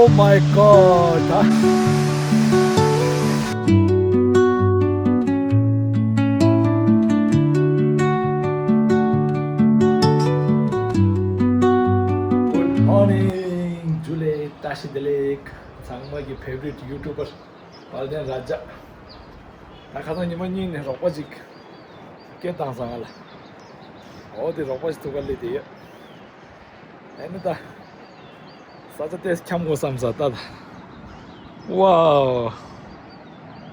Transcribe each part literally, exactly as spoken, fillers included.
Oh my god. Good morning. ཇུ་ལེ། བཀྲ་ཤིས་བདེ་ལེགས། ཚང་མ་གི་favorite YouTuber དཔལ་ལྡན་ར་ཇ། ད་ཁ་སང་ཉི་མ་གཉིས་ནས་རོགས་པ་ཅིག་སྐད་བཏང་སོང་ང་ལ། འོ་དེ་རོགས་པ་ཞིག་ཐུག་ག་སླེབས་བསྡད་ཡོད། ཨེ་ནི་ད། ས་ཆ་ཏོག་ཙམ་འཁྱམ་དགོས་བསམ་ས་ད་ད། ཝའོ།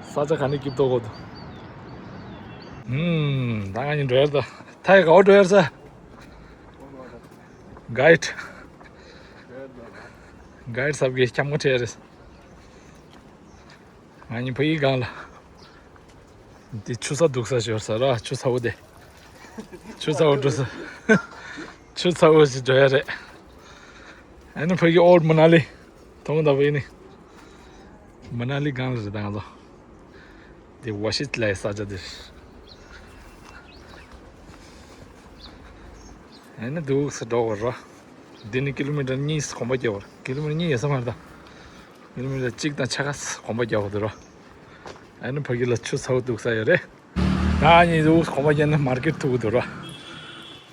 ས་ཆ་ག་ནས་སྐྱིད་མདོག་གོ་འདུག་ཧུམ། ད་ང་གཉིས་འགྲོ་ཡར་ད། ཐའི་ག་བ་འགྲོ་ཡར་ས། གའིཌ། གའིཌ་ཟབ་གི་འཁྱམ་ག་ཁྲེ་རེད། ང་གཉིས་ཕ་གི་སྒང་ལ། འདི་ཆུ་ཚ་འདུག་ས་ཞོར་ས་ར། ཆུ་ཚ་བོ་དེ། ཆུ་ཚ་བོ་འགྲོ་ས། ཆུ་ཚ་བོ་ཞིག་འགྲོ་ཡ་རེད། ཨ་ནི་ཕ་གི་ཨོལ་མ་ན་ལི། མཐོང་ད་བས་ནི། མ་ན་ལི་སྒང་ལ་རེད་ད་ང་ཚོ། འདི་ཝ་ཤི་ལའི་ས་ཆ་འདི་རེད། ཨ་ནི་འདུག་ས་འགྲོ་བ་ར། འདི་ནི་ཀི་ལོ་མི་ཊར་གཉིས་གོམ་པ་རྒྱག་པ་རེད། ཀི་ལོ་མི་ཊར་གཉིས་ཡོད་ས་མ་རེད་ད། ཀི་ལོ་མི་ཊར་གཅིག་དང་ཕྱེད་ཀ་གོམ་པ་རྒྱག་པ་འདུག་ར། ཨ་ནི་ཕ་གི་ལ་ཆུ་ཚ་བོ་འདུག་ས་ཡོད་རེད། ད་ཉིན་དུ་གོམ་པ་རྒྱག་ན་མར་ཀེཊ་ཐུག་འདུག་ར།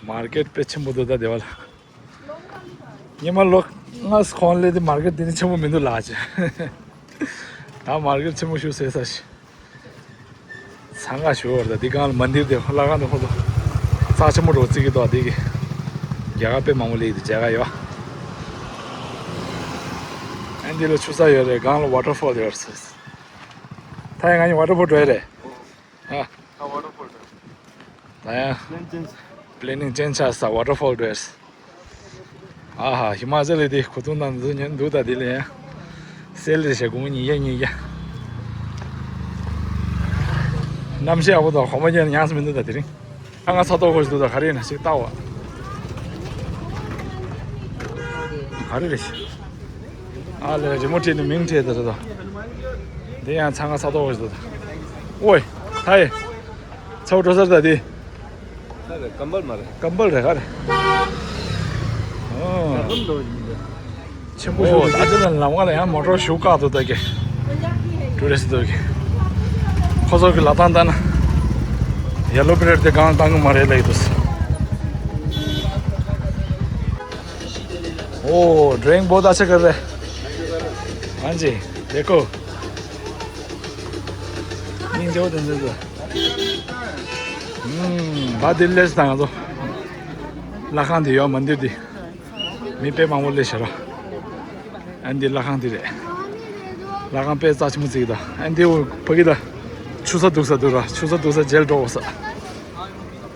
མར་ཀེཊ་དཔེ་ཆེན་པོ་འདུག་ད་དེ་བ་ལ། ཉི་མ་ལོ་ལྔ་གོང་ལས་དེ་མར་ཀེཊ་དེ་ནི་ཆེན་པོ་མི་འདུག་ལགས་ཅེ། ད་མར་ཀེཊ་ཆེན་པོ་ཞིག་བཟོས་ས་ཞིག་འཚང་ཁ་ཞུ་བར་ད་འདི་སྒང་ལ་མ་འདིར་དེ་ལྷ་ཁང་དེ་ཁོ་ཚོ་རྩ་ཆེན་པོ་འགྲོ་བརྩི་གི་འདུག་འདི་གི་རྒྱ་གར་དཔེ་མང་པོ་སླེབས་འདུག་མཇལ་ཁ་ཡོད། ཨ་འདི་ལ་ཆུ་ཚ་ཡོད་རེད། སྒང་ལ་ཝ་ཊར་ཕོལ་ཡོད་རེད། ད་ཡང་ང་གཉིས་ཝ་ཊར་ཕོལ་འགྲོ་ཡ་རེད། ཨ། ད་ཝ་ཊར་ཕོལ་འགྲོ། ད་ཡང་པི་ལེ་ནིང་ཅེན་ཇི་ཆགས་ས་ཝ་ཊར་ཕོལ་འགྲོ་ཡ་རེད། ཨ་ཧ། ཧི་མ་ཅལ་ལི་དེ་གོ་ཐུང་དང་འདི་ཉན་འདུག་ད་དེ་ལ་ཡང་སེལ་རེད་ཤག་སྒོར་མོ་ཉིས་བརྒྱ་ཉིས་བརྒྱ། གནམ་གཤིས་ཡག་པོ་དང་གོམ་པ་རྒྱག་ན་ཉམས་སུ་མི་འདུག་ད་དེ་རིང་། ཨ་ང་ཚ་ཏོག་ཁོ་ཞིག་འདུག་ད་ག་རེ་ཡིན་ན་ཞིག་ལྟ་བ། ག་རེ་རེད་ཤག་ཨ་ལས་རི་མོ་བྲིས་ནས་མིང་བྲིས་ད་རེད་ད། འདི་ཡང་ཚ་ང་ཚ་ཏོག་ཁོ་ཞིག་འདུག་ད། ཨོའི། ད་ཡེ། ཚ་བོ་འགྲོ་ས་རེད་ད་དེ། ད་རེད། ཀམ་པལ་མ་རེད། ཀམ་པལ་རེད་ག་རེད། ཨོ། ད་ཀམ་འགྲོ་ཡིན་འདི། ཆེན་པོ་ཞིག་འདུག་ཨ་ཅེ་ན་ལམ་ཁ་ལ་ཡང་མོ་ཊར་ཞུགས་བཀག་འདུག་ད་གི་ཊུ་རི་སི་འདུག་གི་ཁོ་ཚོ་གི་ལ་ཐང་ལྟ་ན། ཡེ་ལོ་བྷི་རེཌ་དེ་གང་བཏང་གི་མ་རེད་ལབ་ཀྱི་འདུག་ཨོ། ཌི་རིང་བྷོ་ཏ་ཨ་ཆ་ཀར་རེ། ཧ་ཇི། དེ་ཁོ། སྙིང་རྗེ་པོ་དེ་འདྲ་འདུག་ཧུམ། ད་དེ་སླེབས་དང་ང་ཚོ། ལྷ་ཁང་དེ་ཡོད་མ་འདུག་དེ། མི་དཔེ་མང་པོ་སླེབས་ཤག་ར། ཨ་འདི་ལྷ་ཁང་འདི་རེད། ལྷ་ཁང་དཔེ་རྩ་ཆེན་པོ་བརྩིགས་ད། ཨ་འདི་འོ་ཕ་གི་ད། ཆུ་ཚ་འདུག་ས་འདུག་ར། ཆུ་ཚ་འདུག་ས་མཇལ་འགྲོ་འོ་ས།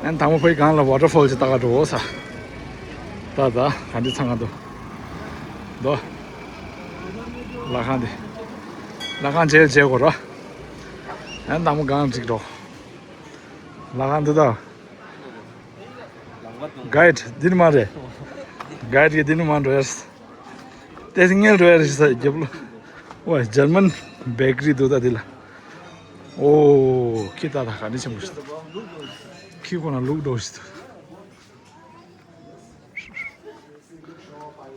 ཨ་དང་པོ་ཕ་གི་སྒང་ལ་ཝ་ཊར་ཕོལ་ཅིག་ལྟ་ག་འགྲོ་འོ་ས། ད་ད་ག་འདི་ཚང་ག་འདུག་དོ། ལྷ་ཁང་འདི། ལྷ་ཁང་མཇལ་མཇལ་དགོས་ར། ཨ་དང་པོ་སྒང་ཅིག་འགྲོ། ལྷ་ཁང་འདི་ད། གའིཌ་འདི་ནི་མ་རེད། གའིཌ་གི་འདི་ནི་མ་འགྲོ་ཡ། ཏེ་སི་ངལ་འགྲོ་ཡ་རེད་ས་རྒྱབ་ལོ། ཨོ་ཇར་མན་བེ་ཀ་རི་འདུག་ད་འདི་ལ། ཨོ་ཁྱི་ད་ད་ག་ནི་ཆེན་པོ་ཞིག་འདུག་ཁྱི་ཁོ་ན་ལུག་འགྲོ་ཞིག་འདུག་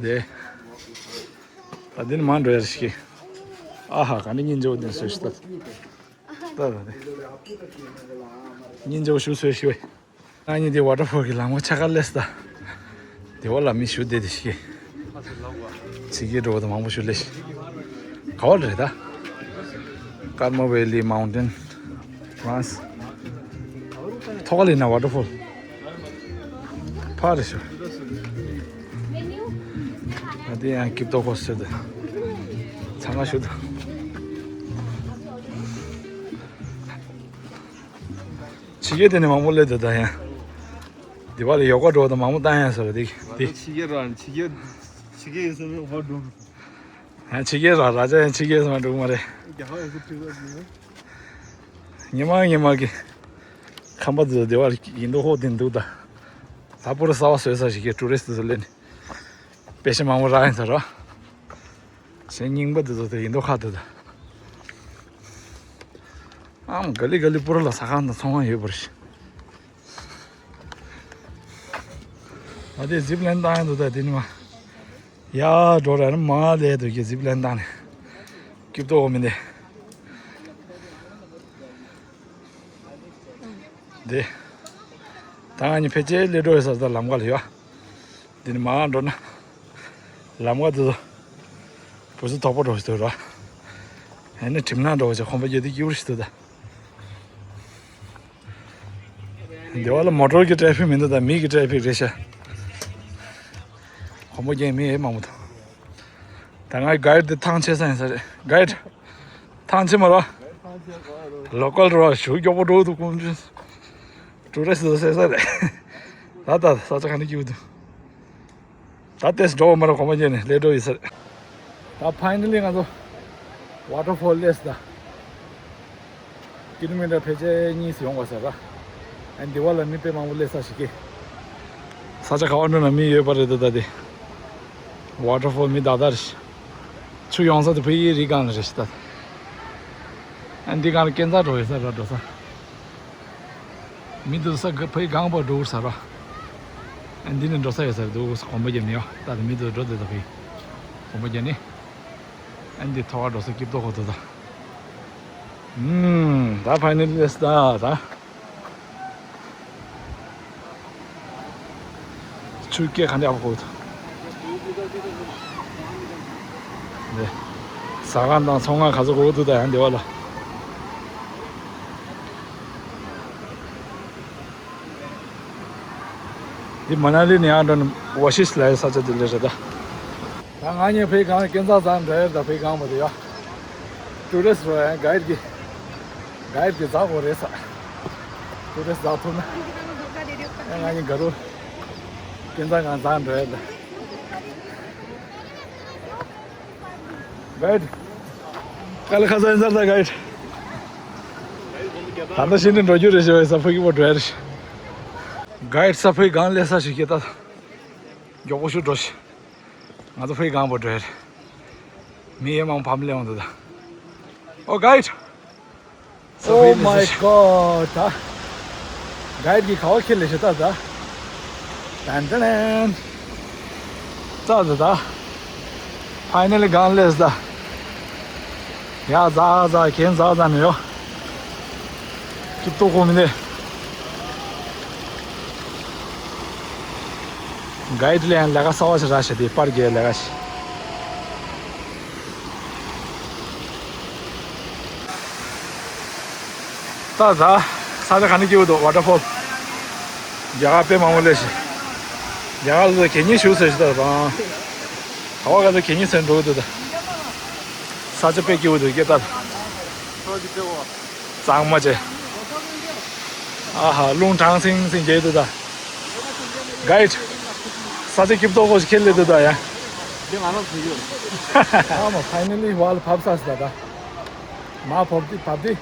དེ། ད་འདི་ནི་མ་འགྲོ་ཡ་རེད་ཤི། ཨ་ཧ་ག་ནི་སྙིང་རྗེ་བོ་འདི་སོ་ཞིག་ད། ད་ད་དེ། སྙིང་རྗེ་བོ་ཞུ་སོ་ཞིག་བས། ང་གཉིས་དེ་ཝ་ཊར་ཕོལ་གྱི་ལམ་ཁ་ཆ་ག་སླེབས་ད། དེ་བ་ལ་མི་ཞུ་བསྡད་དེ་ཤི། ཕྱི་རྒྱལ་འགྲོ་བ་དང་མང་པོ་ཞུ་ལེ་ཤི། ག་བ་རེད་ད། ཀར་མ་ཝེ་ལི་མའུན་ཊེན་རན་སི། ཐོག་ལ་ཡིན་ན་ཝ་ཊར་ཕོལ། ཕར་རེད་ཤི། ང་དེ་ཡང་སྐྱིད་ཏོག་ཁོ་སེ་དེ། ཚང་མ་ཞུ་ད། ཕྱི་རྒྱལ་དེ་ནས་མང་པོ་སླེབས་འདུག་ད་ཡང་། འདི་བ་ལ་ཡོ་ག་འགྲོ་དང་མང་པོ་བཏང་ཡ་ཟེར་བ་དེ་དེ། ཕྱི་རྒྱལ་རང་ཕྱི་རྒྱལ་ཕྱི་རྒྱལ་ཡིན་ཟེར་ནས་ཧོ་འགྲོ། ཡང་ཕྱི་རྒྱལ་རང་ར་ཅག་ཡང་ཕྱི་རྒྱལ་ཟེར་ན་འགྲོ་གི་མ་རེད། རྒྱ་གར་ཡོད་ས་ཁྲིད་ས་ཉི་མ་ཉི་མ་གི་ཁམས་པ་དེ་ཚོ་འདི་བ་ལ་ཡིན་མདོག་ཧོ་དེ་འདུག་ད། ད་པུ་ར་གསར་པ་བཟོས་ས་ཞིག་གི་ཊུ་རི་སི་ཊི་དེ་ཚོ་སླེབས་ནས་པེ་ཤ་མང་པོ་རག་ཡིན་ས་ར། གཞན་རྙིང་པ་དེ་ཚོ་དེ་ཡིན་མདོག་ཁ་དེ་ད། ཨམ་ག་ལི་ག་ལི་པུ་ར་ལ་ཟ་ཁང་དང་ཚོང་ཁང་ཡོད་པ་རེད། ཨ་དེ་ཛིབ་ལན་བཏང་ཡ་འདུག་ད་དེ་ནི་མ། ཡ་འགྲོ་ར་ནི་མ་ལས་དུ་གི་ཟིབ་ལན་བཏང་ནས་སྐྱིབ་ཏོ་མི་འདི། འདི། ད་ང་གཉིས་ཕལ་ཆེར་སླེབས་འགྲོ་ཡོད་ས་ད་ལམ་ཁ་ལ་ཡོད། འདི་ནི་མ་འགྲོ་ན། ལམ་ཁ་དུ། བུ་སུ་དོག་པོ་འགྲོ་ཞིག་འདུག་ར། ཨ་ནི་གྲིམ་ནག་འགྲོ་ཞིག་ཁོམ་པ་རྒྱག་དུས་སྐྱིད་པོ་ཞིག་འདུག་ད། འདི་བ་ལ་མོ་ཊོར་གྱི་ཊེ་ཕིག་མི་འདུག་ད་མི་གི་ཊེ་ཕིག་རེད་ཤག་ཁོ་མོ་རྒྱན་མི་ཨེ་མང་པོ་འདུག་ད་ང་གའེ་ཌི་འདི་ཐང་ཆད་ས་ཡིན་ས་རེད། གའེ་ཌི། ཐང་ཆད་མ་རོ། ལོ་ཀལ་རོ་ཞུ་མགྱོགས་པོ་འགྲོ་འདུག་ཀུན་ཊུ་རི་སི་ཟེར་ས་རེད། ད་ད་ས་ཆ་ག་ནས་སྐྱིད་པོ་འདུག་ད་ལྟས་འགྲོ་བ་མ་རེད། གོམ་པ་རྒྱག་ནས་སླེབས་འགྲོ་ཡིན་ཟེར། ད་ཕའི་ནལ་ལི་ང་ཚོ་ཝ་ཊར་ཕོལ་སླེབས་ད། ཀི་ལོ་མི་ཊར་ཕལ་ཆེར་གཉིས་སུ་ཡོང་བ་ཟེར་ར། ཨ་འདི་བ་ལ་མི་དཔེ་མང་པོ་སླེབས་ས་ཞིག་གི་ས་ཆ་ག་བ་འགྲོ་ན་མི་ཡོད་པ་རེད་འདུག་ད་དེ། ཝ་ཊར་ཕོལ་མི་ད་ད་རེད། ཆུ་ཡོང་ས་དེ་ཕ་གི་རི་སྒང་ལ་རེད་ཤག་ད། ཨ་འདི་སྒང་ལ་སྐས་འཛེག་འགྲོ་ཡོད་ས་ར་འགྲོ་ས། མི་འདུག་ས་ག་ཕའི་སྒང་པོ་འགྲོ་ས་ར། ཨ་འདི་ནས་འགྲོ་ས་ཡོད་ས་རེད་འདུག་གོམ་པ་རྒྱབ་ནས་ཡོད་ད། མི་འདུག་འགྲོ་དེ་ད་ཕའི་གོམ་པ་རྒྱབ་ནས། ཨ་འདི་ཐོ་བ་འགྲོ་ས་སྐྱིད་པོ་ཁོ་ཐོ་ད། ཨུམ། ད་ཕའི་ནལ་ལི་སླེབས་ད་ད། ཆུ་སྐྱེས་ག་འདྲ་ཡག་པོ་གོ་ཐུབ། ཟ་ཁང་དང་ཚོང་ཁང་ག་ཚོད་གོ་ཐུབ་ད་ཡང་འདི་བ་ལ། འདི་མ་ན་ལི་ནས་ཡང་འགྲོ་ནས་ཝ་ཤིས་ལ་ཡི་ས་ཆ་འདི་ལས་རེད་ད། ད་ང་གཉིས་ཕའི་སྒང་སྐས་འཛེག་འཛེག་འགྲོ་ཡོད་ད། ཕའི་སྒང་པོ་དེ་ཡ། ཊུ་རི་སི་རོ་ཡང་གའེ་ཌི་གི་གའེ་ཌི་གི་འཛེག་དགོས་རེད་ས། ཊུ་རི་སི་འཛེག་ཐུབ་ན། ཡང་ང་གཉིས་དགའ་རུ། སྐས་འཛེག་སྒང་འཛེག་འགྲོ་ཡོད་ད། གའེ་ཌི། དཀའ་ལས་ཁག་ས་ཡིན་ས་རེད་ད་གའེ་ཌི། ད་ལྟ་ཤིན་ཏུ་འགྲོ་རྒྱུ་རེད་ཞེས་པའི་ས་ཕ་གི་པོ་འགྲོ་ཡ་རེད། གའེ་ཌི་ས་ཕ་གི་སྒང་སླེབས་ས་ཞིག་སྐྱེ་ད། མགྱོགས་པོ་ཞིག་འགྲོ་ཞིག་ང་ཚོ་ཕའི་སྒང་པོ་འགྲོ་ཡ་རེད། མི་ཡེ་མང་ཕམ་ལེ་འོང་འདུག་ད། ཨོ་གའེ་ཌི། Oh my god ད། གའེ་ཌི་གིས་ག་བ་ཁྱེར་ལེ་ཤི་ད་ད། ཏན་ཏན་ཏན། ཙག་ཙ་ད། ཕའི་ནལ་ལི་སྒང་སླེབས་ད། ཡ་ཛ་ཛ་གན་ཛ་ཛ་ནས་ཡོ། སྐྱིད་པོ་གོ་མི་འདི། གའེ་ཌི་ལ་ཡང་ལས་ཀ་གསར་བ་ཞིག་རག་ཤག་དེ་པར་རྒྱག་ལས་ཀ་ཞིག་ད་ད། ས་ཆ་ག་ནས་སྐྱིད་པོ་འདུག་ཝ་ཊར་ཕོལ། རྒྱ་གར་དཔེ་མང་པོ་སླེབས་ཤག་རྒྱ་གར་ལ་གད་སྙིགས་ཞེ་པོ་ཟ་ཞིག་ད་དང་། ག་བ་ག་ཚོད་གད་སྙིགས་ཟ་འགྲོ་གི་འདུག་ད། ས་ཆ་དཔེ་སྐྱིད་པོ་འདུག་སྐྱེ་ད། གཙང་མ་བྱས། ཨ་ཧ་རླུང་གྲང་སིང་སིང་རྒྱག་འདུག་ད། གའེ་ཌི། ས་ཆ་སྐྱིད་པོ་ཏོག་ཙམ་ཞིག་ཁྱེར་སླེབས་འདུག་ད་ཡ། འདི་ང་རང་ཚོ་ཡོད། ཨ་མ་ཕའི་ནལ་ལི་བ་ལ་བབས་ཚར་སོང་ད་ད། མར་བབས་དུས་བབས་དུས།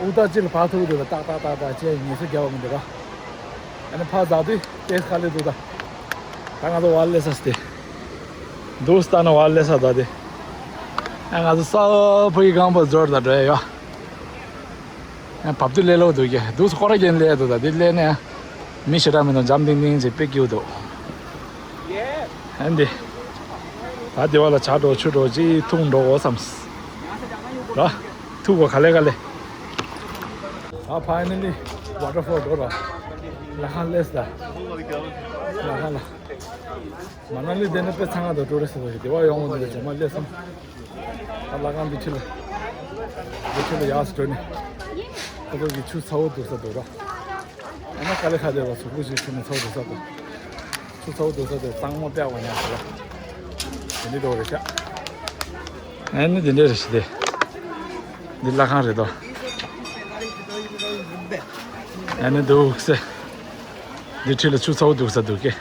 དབུགས་ཐག་ཅིག་ལ་བབས་ཐུབ་འདུག་ད་ཏག་ཏག་ཏག་ཏག་ཅེས་ངལ་གསོ་རྒྱབ་པ་མི་འདུག་ར། ཨ་ནི་ཕར་འཛེགས་དུས་ཏོག་ཙམ་ཁ་སླེབས་འདུག་ད། ད་ང་ཚོ་བ་ལ་སླེབས་ས་སྟེ། འདུག་སེ་ལྟ་ན་བ་ལ་སླེབས་ས་ད་དེ། ཨ་ང་ཚོ་ས་ཕ་གི་སྒང་པོ་འབྱོར་ད་འགྲོ་ཡ་ཡོད། ཨ་བབས་དུས་སླེབས་ལོག་འདུག་གི་འདུག་སེ་སྐོར་ར་རྒྱག་སླེབས་འདུག་ད་དེ་སླེབས་ནས། མི་ཞེ་དྲག་མི་འདུག་འཇམ་ཐིང་ཐིང་ཅིག་དཔེ་སྐྱིད་པོ་འདུག་ཨ་འདི། ད་དེ་བ་ལ་ཇ་འགྲོ་ཆུ་འགྲོ་ཅིག་འཐུང་འགྲོ་དགོས་བསམས། ར། ཐུག་གོ་ག་ལེ་ག་ལེ། ད་ཕའི་ནལ་ལི་ཝ་ཊར་ཕོལ་འགྲོ་ར། ལ་ཁང་སླེབས་ད། ལ་ཁང་ལ། མ་ན་ལི་དེ་ནས་དཔེ་ཚང་ང་དང་འགྲོ་རེ་ཟེར་བ་ཞིག་དེ་བ་ཡོང་བ་འདི་ལ་ཇེ་མ་སླེབས་སོང་། ད་ལ་ཁང་འདི་ཁྲི་ལ། འདི་ཁྲི་ལ་ཡག་སུ་འགྲོ་ནས། ཁོ་ཚོ་གི་ཆུ་ཚ་བོ་འདུག་ས་འདུག་ར། ཨ་ནི་དཀའ་ལས་ཁག་དེ་ལ་གཟུགས་པོ་ཞིག་ཆུ་ནས་ཚ་བོ་འདུག་ས་འདུག་ཆུ་ཚ་བོ་འདུག་ས་དེ་གཙང་མ་དཔེ་བ་ཉག་ཟེར་ར། དེ་འདྲ་འགྲོ་རེ་ཤག་ཨ་ནི་དེ་འདྲ་རེ་ཞིག་དེ། འདི་ལ་ཁང་རེད་དོ། ཨ་ནི་འདུག་སེ། འདི་ཁྲི་ལ་ཆུ་ཚ་བོ་འདུག་ས་འདུག་གེ།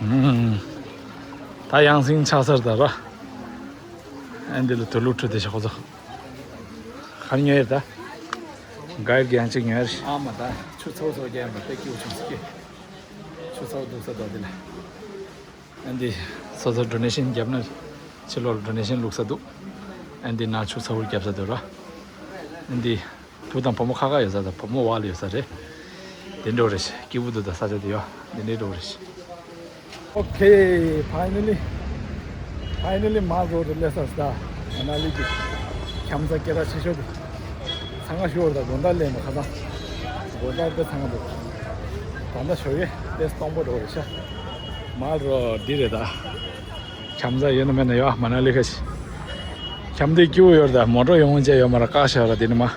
ཨུམ། ད་ཡང་སེང་ཆགས་ཚར་ད་ར། ཨ་འདི་ལ་དུ་ལུ་ཁྲུ་དེ་ཤག་ཁོ་ཚོ། ག་རེ་ཉོས་ཡོད་ད། གའེ་ཌི་གིས་ཡང་གཅིག་ཉོས་རེད། ཨ་མ་ད་ཆུ་ཚ་བོ་ཚོ་རྒྱག་ཡིན་པ་དཔེ་སྐྱིད་པོ་བྱུང་སོང་གི། ཆུ་ཚ་བོ་འདུག་ས་འདུག་འདི་ལ། ཨ་འདི་སོ་སོ་ཌོ་ནེ་ཤན་བརྒྱབ་ན་ཕྱི་ལོགས་ལ་ཌོ་ནེ་ཤན་བླུགས་ས་འདུག་ཨ་འདི་ན་ཆུ་ཚ་བོ་བརྒྱབ་ས་འདུག་ར། ཨ་འདི། བུ་དང་བུ་མོ་ཁ་ཁ་ཡོད་ས་དང་བུ་མོ་བ་ལ་ཡོད་ས་རེད། དེ་འགྲོ་རེད་ཤག་སྐྱིད་པོ་འདུག་ད་ས་ཆ་དེ་ཡོད། དེ་འདྲའི་འགྲོ་རེད་ཤག Okay, finally, finally, མར་རོ་རུ་སླེབས་ཚར་སོང་། ད་མ་ན་ལི་གི་ཁྱམས་ས་སྐད་གྲགས་ཆེ་ཤོས་དེ། ཚང་མ་ཤོར་ད་དགོང་དག་སླེབས་མ་ཁ་སང་། དགོང་དག་དེ་ཚང་མ་འདུག་ད་ལྟ་ཞོགས་ཀས་དེ་སྟོང་པ་འགྲོ་རེད་ཤག་མར་རོ་འདི་རེད་ད། ཁྱམས་ས་ཡོད་ན་མེད་ན་ཡོད་མ་ན་ལི་ཁ་ཤི། ཁྱམས་འདི་སྐྱིད་པོ་ཡོད་རེད་ད། མོ་ཊ་ཡོང་བྱས་ཡོད་མ་རེད། བཀག་བཞག་ར་འདི་ནི་མ།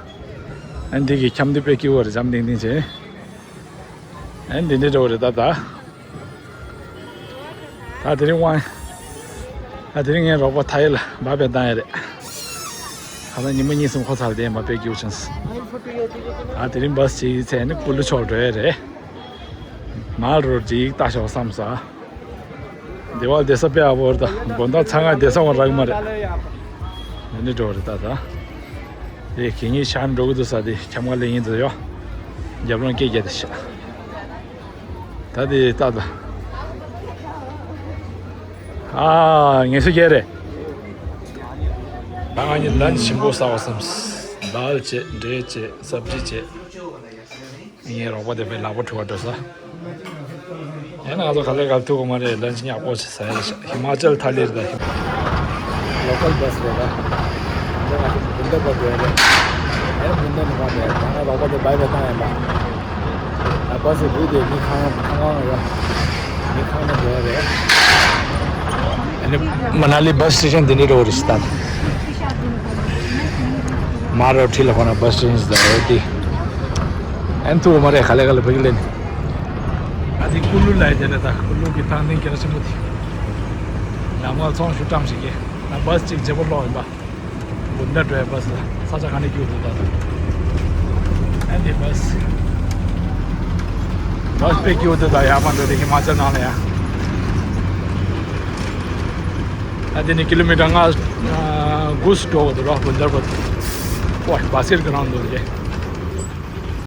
ཨ་འདི་གི་ཁྱམས་འདི་དཔེ་སྐྱིད་པོ་རེད། འཇམ་ཐིང་ཐིང་བྱས། ཨ་འདི་འདི་འགྲོ་རེད་ད་ད། ད་དེ་རིང་དབང་། ད་དེ་རིང་ངའི་རོགས་པ་ཐ་ཡེ་ལ་བ་བེ་བཏང་ཡ་རེད། ད་ལྟ་ཉི་མ་གཉིས་གསུམ་འཁོར་ཚར་དེ་མ་དཔེ་སྐྱིད་པོ་བྱུང་སོང་། ད་དེ་རིང་བ་སི་ཅིག་ཡིན་ཚེ་ནི་ཀུ་ལུ་ཕྱོགས་འགྲོ་ཡ་རེད། མར་རོ་ཅིག་ལྟ་ཤོག་བསམ་ས། དེ་བ་བསྡད་ས་དཔེ་ཡག་པོ་རེད་ད། དགོང་དག་ཚང་མ་བསྡད་ས་འོང་རག་གི་མ་རེད། འདི་འདྲ་འགྲོ་རེད་ད་ད། དེ་གད་སྙིགས་ཤར་འགྲོ་གི་འདུག་ས་དེ་ཁྱམས་ཁ་ལེན་གྱི་འདུག་ཡོ། རྒྱབ་ལོང་སྐད་རྒྱག་དེ་ཤ། ད་དེ་ལྟ་ད། ཨ་ངལ་གསོ་རྒྱག་རེད། ད་ང་གཉིས་ལན་ཆེན་པོ་ཟ་བ་བསམ། དཱལ་བྱས། འབྲས་བྱས། སབ་ཇི་བྱས། ངའི་རོགས་པ་དེ་དཔེ་ལག་པ་འཁྲུ་བ་འགྲོ་ས། ཡང་ན་ང་ཚོ་ག་ལེ་ག་ལེ་ཐུག་གི་མ་རེད། ལན་ཆི་ཉག་པོ་ཞིག་ཟ་ཡ་རེད་ཤག་ཧི་མ་ཅལ་ཐ་ལི་རེད་ད། ལོ་ཀལ་བ་སི་རེད་ད། ད་ང་ཚོ་བུན་དར་བར་འགྲོ་ཡ་རེད། ཡང་བུན་དར་ནས་མར་འགྲོ་ཡ་རེད། ད་ང་རོགས་པ་དེ་བའི་བའི་བཏང་ཡིན་པ། ད་བ་སི་རུ་དེ་མི་ཁང་ཁང་ཁང་ཡོད། མི་ཁང་ནང་འགྲོ་ཡ་རེད། ཨ་ནི་མ་ན་ལི་བ་སི་སི་ཊེ་ཤན་དེ་འདྲ་འགྲོ་རེད་ཤག་ད། མར་རོ་ཁྲིད་ལ་ཁོ་ན་བ་སི་ཊེ་ཤན་ཟེར་རེད་དེ། ཨན་ཐུ་མ་རེད། ག་ལེ་ག་ལེ་བ་གི་ལེན། ཨ་དེ་ཀུ་ལུ་ལ་ཡི་དེ་ལ་ད་ཀུ་ལུ་གི་ཐང་སྟེང་སྐད་གྲགས་ཆེན་པོ་དེ། ལམ་ཁ་ཚོང་ཞུ་བཀྲམ་ཞིག་གི་ན་བ་སི་གཅིག་བརྗེ་པོ་ལོག་ཡིན་པ། བུན་དར་འགྲོ་ཡ་བ་སི་ལ་ས་ཆ་ག་ནས་སྐྱིད་པོ་འདུག་ད། ཨ་དེ་བ་སི། བ་སི་དཔེ་སྐྱིད་པོ་འདུག་ད། ཡག་མ་འགྲོ་དེ་ཧི་མ་ཅལ་ནང་ལ་ཡ། ཨ་དེ་ནི་ཀི་ལོ་མི་ཊར་ལྔ་དགུ་ཙམ་འགྲོ་དགོས་འདུག་རོ། བུན་དར་བར། ཨོ་བ་སི་ཀེཊ་གི་རང་འདུག་རེད།